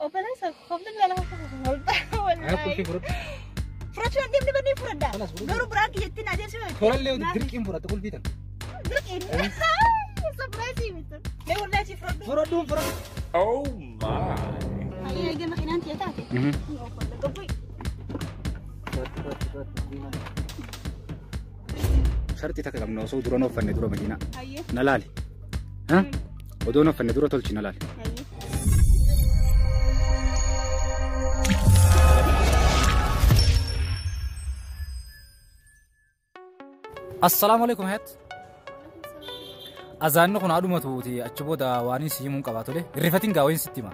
Obboleessa hofni lala hofni Hayaat qulfii fudhadhu. Fudhachuu hin deemne bannee fudhadha. Khalas, fudhadhu. Garuu biraan kiyyattiin adeemsifame. Tolallee dirqiin fudhatte qulfii tana. Dirqiin. Surprise miti. Mee wallahi fudhadhu. Fudhadhuun fudhadhu. Oh my. Hayyee eegee makiinaan tiyya taate. Gabbuy. Sharxii takka qabna osoo dura uffanne dura makiinaa. Hayyee. Na laali. Odoo uffanne dura tolchi na laali. Hayyee. Assalaamu alaikum Hayat. Azaanni kun haadhumatuuti achi booda waan si himuun qabaa tole. Hirrifatiin gaa wayin sitti hima.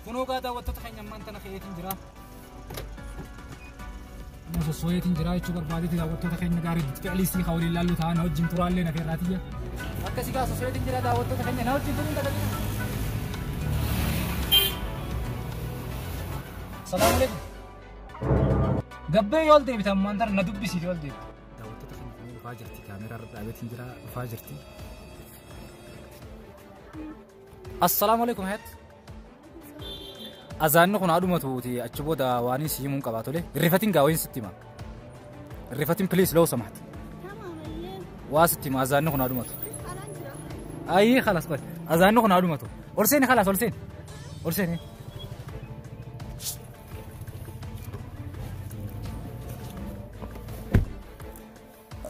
Kunoo gaa daawwattoota keenya ammaan tana fe'eetiin jira. Amma sossooyeetiin jira jechuu barbaadeeti daawwattoota keenya gaarii ficlisii haa waliin laallu ta'a na wajjin turaallee na feerraatiyya. Akkasii gaa sossooyeetiin jira daawwattoota keenya na wajjin turuun dagatina. Salaamu alaikum. Gabbee yoo ol deebite ammaan tana na dubbisiiti yoo ol deebite. Daawwattoota keenya kunoo dhufaa jirti kaameraa irra dhaabeetiin jira dhufaa jirti. Assalaamu alaikum Hayat. Azaanni kun haadhumatuuti achi booda waan si himuun qabaa tole. Hirrifatiin gaa wayin sitti hima. Hirrifatiin please loo samaati. Tamam hayyee. Waa sitti hima azaanni kun haadhumatu. Karaan jira. Ayi khalas qoy. Azaanni kun haadhumatu. Ol seeni khalas ol seeni. Ol seeni.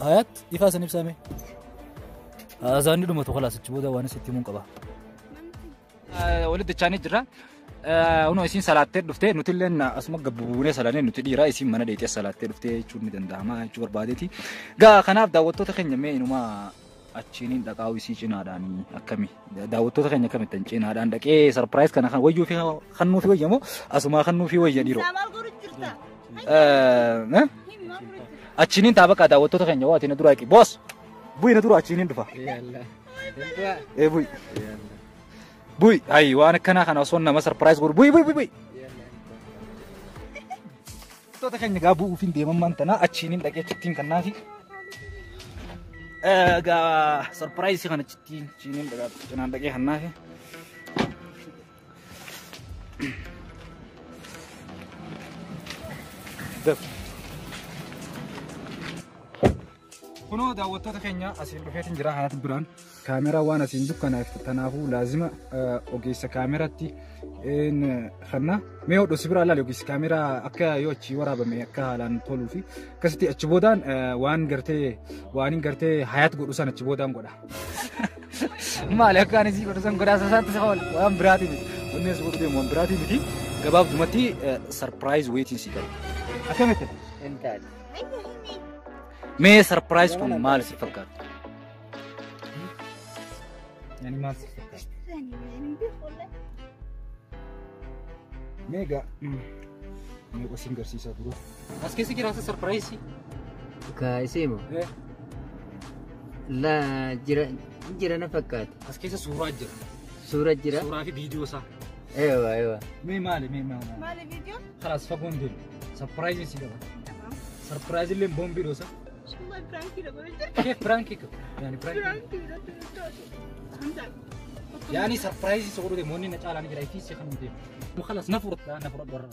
Hayat ifaa san ibsame. Azaanni dhumatu khalas achi booda waan sitti himuun qaba. Walitti dachaanii jirra. Unoo isiin salaattee dhuftee nuti illee asuma gabbuunee salaanee nuti dhiiraa isiin mana dheetee salaattee dhuftee jechuun ni danda'ama jechuu barbaadeeti. Gaa kanaaf daawwattoota keenya mee inuma achiiniin dhaqaa'u isii cinaadhaan akkami daawwattoota keenya akkamittan cinaadhaan dhaqee sarpiraayis kana kan wayyuu fi kan nuufi wayyamoo asumaa kan nuufi wayya dhiiroo. Isaa maal godhu jirta? Himi maal godhu jirta? Achiiniin taabaqaa daawwattoota keenya waa ati na duraa eegi. Boos bu'i na dura achiiniin dhufa. Ee bu'i. Bu'i ayi waan akkanaa kana osoo nama sarpiraayis godhu bu'i bu'i bu'i bu'i. Wantoota keenya gaa bu'uuf hin deeman maan tana achiiniin dhaqee achittiin kannaafi. Gaa sarpiraayisii kana achittiin achiiniin dhaqaa cinaan dhaqee kannaafi. Daf. Kunoo daawwattoota keenya asiin dhufeetiin jira haati biraan kaameraa waan asiin dukkanaaf tanaafuu laazima ogeessa kaameraatti kanna mee hodhu si biraa ilaali ogeessi kaameraa akka yoo achi waraabame akka haalaan toluu fi akkasitti achi boodaan waan gartee waan hin gartee hayaat godhu san achi boodaan godha. Maali akka ani sii godhu san godhaa sasaatti sa oolu waan biraatii miti wanni as godhu deemu waan biraatii miti gabaabdumatti sarpiraayiz weetiin si qaba. Akkamitti? Intaati. Mee sarpiraayiz kun maal si fakkaata? Yani maal si fakkaata? Mee egaa mee qosiin garsiisaa dura. As keessa jira asa sarpiraayisii. Ka isii moo? Laa jira jira na fakkaata. As keessa suuraa jira. Suura jira. Suuraa fi viidiyoo isaa. Eewa eewa. Mee maali mee maali? Maali viidiyoo? Khalaas fagoon deemu. Sarpiraayizii si qaba. Sarpiraayizii illee boombii dhoosa. Wallahi piraankii dha godhu jirta. Keef piraankii qaba. Yani piraankii. Piraankii dha godhu. Yani sarpiraayizii si godhu deemu wanni na caalaa ni jira ifii si kan deemu. Khalaas na fudhadha na fudhadhu warra.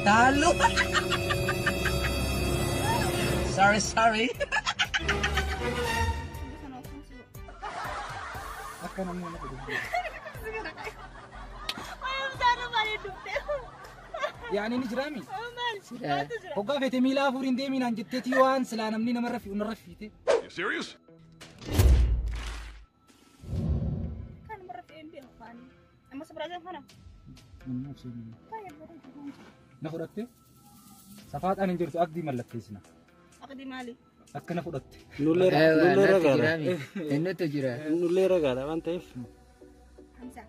Talo. Sorry, sorry. Akka namni nama godhu. Yani ni jiraami. Hoggaa feete miila afuriin deeminaan jetteetii waan silaa namni namarra fi'u narra fiite. You serious? Na fudhatte safaaxaan hin jirtu agdii mallatteessina. Aqdi maali? Akkana fudhatte. Nullee Ewa, nullee natti ragaadha. jira mi? Innutu jira. Nullee ragaadha waan ta'eef. Hamza.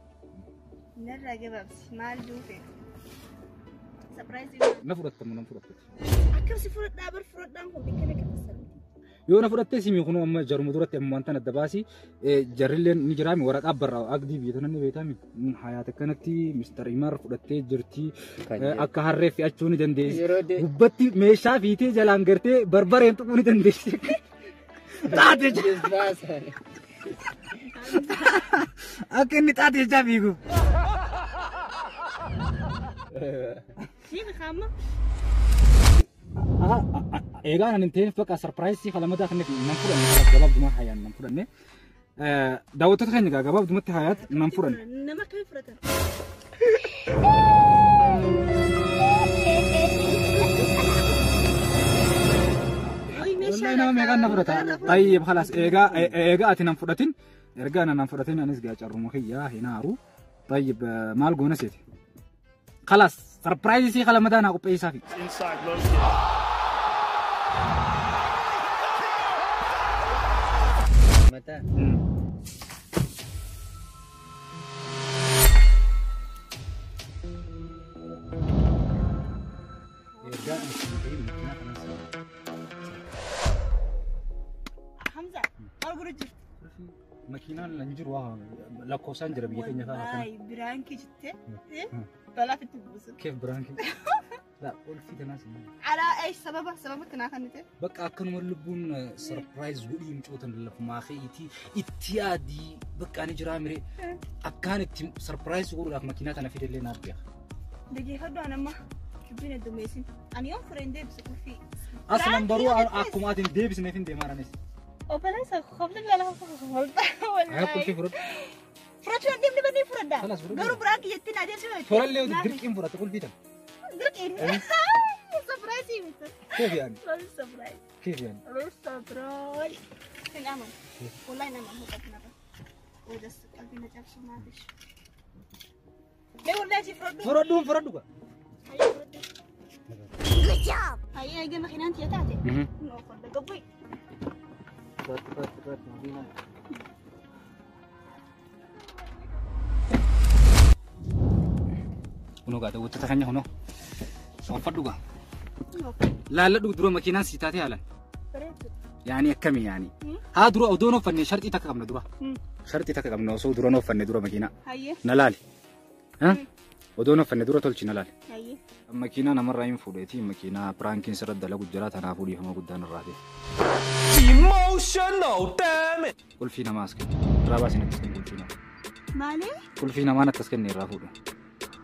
Narraa gabaabsi maal duufe? Surprise. Na fudhatte moo nan fudhatte? Akkam si fudhadhaa bar fudhadhaan kun bikka meeqa fassarti? Yoo na fudhatte simi kunoo amma jaruma duratti amma wanta adda baasi jarrilleen ni jiraami waraqaa barraa agdii biyya tana ni beekami. Hayaat akkanatti Mr. Imar fudhattee jirti. Akka harree fe'achuu ni dandeessi. Yeroo de Gubbatti meeshaa fiitee jalaan gartee barbareen tuquu ni dandeessi. Xaate jisbaasa. akka inni xaate jechaa fiigu. Ni qaama. Egaa ani hin bakka sarpiraayisii kalamataa kan nan fudhanne gabaabduma hayaan nan fudhanne. Daawwattoota keenya egaa gabaabdumatti hayaat nan fudhanne. Nama akkamii fudhatan? Wallahi nama meeqaan na fudhata? Tayyib خلاص egaa egaa ati nan fudhatin erga ana nan fudhatin anis gaa carruma kiyyaa hin haaru. Tayyib maal goona seeti? خلاص sarpiraayisii kalamataa naa qopheessaa fi. Inside low kick. Mataa. Ergaa ani siin ta'e makiinaa kanas Hamza, maal godhu jirtu? Makiinaan lan jiru lakkoofsaan jira biyya keenya kana. Wallahi biraankii jettee balaaf itti buusu. Keef biraankii. La qulfii tanaas. Alaa eesh sababa sababa kanaa kan ta'e? Bakka akkanuma lubbuun sarpiraayiz godhii mucootan lafumaa keetii itti yaadii bakka ani jiraa mire akkaan itti sarpiraayiz godhuudhaaf makiinaa tana fidellee naaf beeka. Dhageeffadhu an amma dubbiin heddummeessin. Ani yoon fure hin deebisu qulfii. Aslan baruu akkuma ati hin deebisneef hin deemaa ranis. Obboleessa kofla lala kofla. Haa qulfii fudhadhu. Fudhachuu hin deemne bannee fudhadha. Khalas, fudhadhu. Garuu biraankii jettee na adeemsisu. Tolallee dirqiin fudhatte qulfii tana. Dirqiin. Surprise miti. Keef yaani? Surprise. Keef yaani? Surprise. Hin amanu. Wallahi nama ammoo qabna. Odas qalbii na cabsu maafish. Mee wallahi si fudhadhu. Fudhadhuun fudhadhu gaa. Hayyee fudhadhu. Hayyee egaa makiinaan tiyya taate. Nu oofadha gabbuyi. Kottu kottu kottu makiinaa. Kunoo gaa daawwattoota keenya kunoo. Oofadhu gaa. Laalladhu dura makiinaan sii taatee haalan. Bareedu. Yaani akkami yaani? Haa dura odoon ooffanne sharxii takka qabna dura. Sharxii takka qabna osoo dura ooffanne dura makiinaa. Hayyee. Na laali. Odoon ooffanne dura tolchi na laali. Hayyee. Makiinaa namarraa hin fuudheeti makiinaa piraankiin sirra dalagu jira tanaafuu dhiifama guddaan irraa ta'e. Emotional damn it. Qulfii namaa as kenne. Irraa baasin akkas kenne qulfii namaa. Maali? Qulfii namaan akkas kenne irraa fuudhu.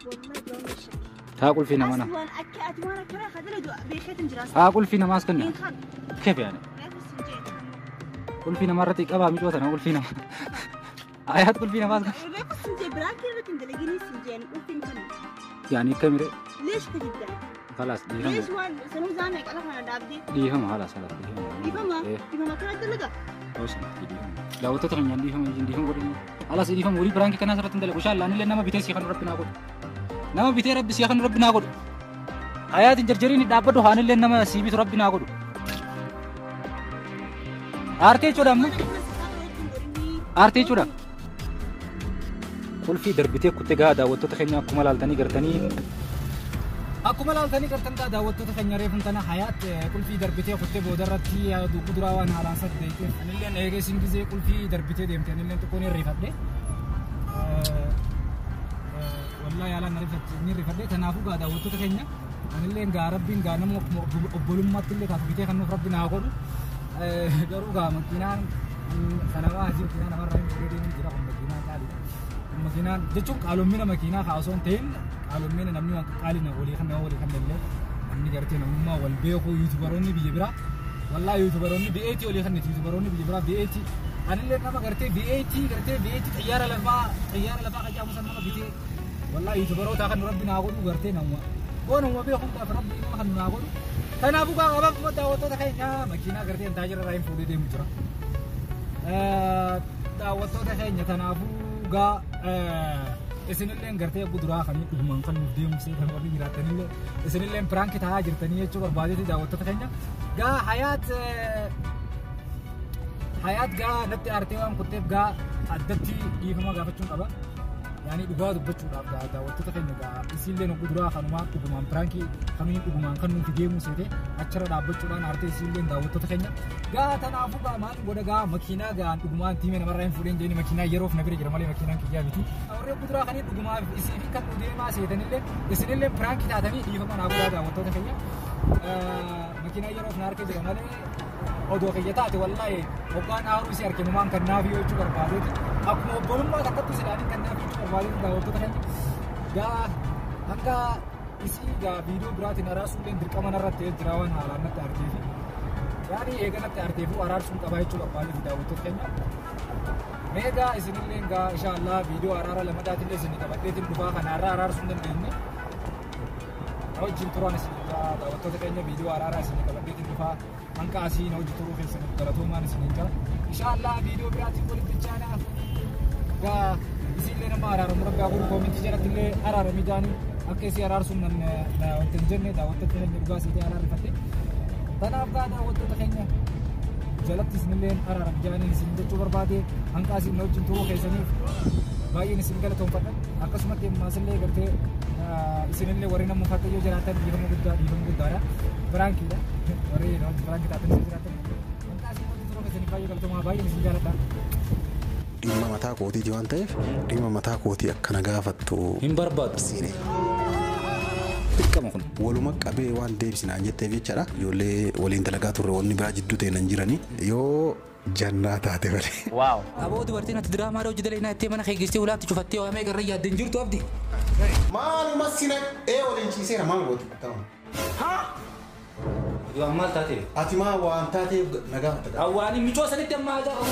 Wallahi gammachuu. Haa qulfii namaa na. As waan akka ati waan akkanaa kan dalagdu beekeetiin jiraas. Haa qulfii namaa as kenne. Hin kan. Keef yaani? Reefu sin jee. Qulfii namaa irratti qabaa micoota na qulfii namaa. Ayaat qulfii namaa as kenne. Reefu sin jee biraankii irratti hin dalaginii sin jeen qulfiin kan. Yaani akkamiree? Leesh ka jibdan. خلاص Leesh dhiifama. waan sanuu zaamee qala kana dhaabdee. Dhiifama خلاص خلاص dhiifama. Dhiifama. Dhiifama akkana dalaga. Dhiifama. Daawwattoota keenyaan dhiifama dhiifama godhanii. خلاص dhiifama walii biraankii kanaa asirratti hin dalagu. Inshallah anillee nama bitee si kan rabbi naa godhu. Nama bitee rabbi si kan rabbi naa godhu. Hayaatiin jarjariin dhaabbadhu haanillee nama sii bitu rabbi naa godhu. Aartee jechuudha amma. Aartee jechuudha. Qulfii darbitee kuttee gaa daawwattoota keenya akkuma laaltanii gartanii. Akkuma laaltanii gartan gaa daawwattoota keenya reefuun tana hayaat qulfii darbitee kuttee boodarratti kuduraa waan haalaan saddeeteef. Anilleen eegee isin gizee qulfii darbitee deemte anilleen xiqqoon hirrifadhe. Wallahi haalaan ni rifadhe kanaafuu gaa daawwattoota keenya anilleen gaa rabbiin gaa nama obbolummaatti illee kaaf bitee kan nuuf rabbi naa godhu. Garuu gaa makiinaan kanamaa asii makiinaa namarraa hin fuudhee deemuun jira kun makiinaa qaaliidha. Makiinaan jechuun qaaloomina makiinaa haa osoo hin ta'in qaaloomina namni waan qaalina walii kan nama walii kan illee namni gartee namummaa wal beeku yuutubaroonni biyya biraa wallaahi yuutubaroonni V8 walii kan yuutubaroonni biyya biraa V8 anillee nama gartee V8 gartee V8 xiyyaara lafaa qacaamu san nama bitee wallaahi yuutubaroota kan rabbi naa godhu gartee namuma goonuma beeku gaaf rabbi nama kan naa godhu kanaafuu gaa gabaabuma daawwattoota keenya makiinaa gartee taajira irraa hin fuudhee deemu jira. Daawwattoota keenya kanaafuu gaa Isinillee gartee eeguu duraa kan dhugumaan kan nuuf deemu seetan warri jiraatanillee isinillee piraankii taa'aa jirtanii jechuu barbaadeeti daawwattoota keenya. Gaa Hayaat gaa natti aartee waan kutteef gaa addatti dhiifama gaafachuun qaba. Yaani dhugaa dubbachuudhaaf gaa daawwattoota keenya gaa isiillee eeguu duraa kanumaa dhugumaan piraankii kamiin dhugumaan kan nuti deemu seete achirra dhaabbachuudhaan aartee isiillee daawwattoota keenya. Gaa tanaafuu gaa maal godha gaa makiinaa gaa dhugumaan tiime namarraa hin fuudheen jeeni makiinaa yeroof na bira jira malee makiinaan kiyyaa miti. Warri eeguu duraa kanii dhugumaaf isii fi kan nu deemaa seetanillee isinillee piraankii taatanii dhiifama naa godhaa daawwattoota keenya. Makiinaa yeroof na harka jira malee odoo kiyya taate wallaahi hoggaan aaruu isii arginumaan kan naaf yoo jechuu barbaadeeti. Akkuma obbolummaa takkattu silaanii kan naaf jechuu barbaadeeti daawwattoota keenya. Gaa hanga isii gaa viidiyoo biraatiin araarsuullee dirqama narratti jira waan haalaan natti argeefi. Yaani eega natti argeefu araarsuun qabaa jechuu barbaadeeti daawwattoota keenya. Meegaa isinillee gaa inshaallah viidiyoo araara lamadaatillee isinii qabadheetiin dhufaa kanaarraa araarsuu hin dandeenye. Wajjin turan isin daawwattoota keenya viidiyoo araaraa isinii qabadheetiin dhufaa hanga asiin hojii turuu keessaniif galatoomaan isiniin jira. Inshaallah viidiyoo biraatiin walitti chaanaa gaa isinillee nama araaramu rabbi haa godhu koomentii jalatti illee araaramii jaanii akka isii araarsuun nan wanta hin jenne daawwattoota keenya dhugaa isiitii araarrifatte. Tanaaf gaa daawwattoota keenya jalatti isinillee araaramii jaanii isin jechuu barbaade hanga asiin wajjin turuu keessaniif baay'een isin galatoomfadha. Akkasumatti ammaas illee gartee isinillee warri nama uffata yoo jiraatan dhiifama guddaa dhiifama guddaadha. Piraankiidha. Warri nama piraankii taatan isin jiraatan. Hanga asiin wajjin turuu keessaniif baay'ee galatoomaa baay'een isin jaaladha. Dhimma mataa kootiiti waan ta'eef dhimma mataa kootii akkana gaafattu Hin barbaadu. Siine. Dirqama kun. Waluma qabee waan deebisinaan jetteef jechaadha. Ijoollee waliin dalagaa turre wanni biraa jidduu ta'e nan jirani. Yoo jannaa taate malee. Wow. Aboo dubartiin ati diraamaa hojii dalaginaa ittee mana kee geessitee ulaatti cufattee waamee garra yaaddeen hin jirtu abdi. Maaluma sina ee waliin ciiseera maal gootu? Waan maal taatee? Ati maa waan taateef na gaafatta? Awwaanii micoo sanitti amma haa qabu.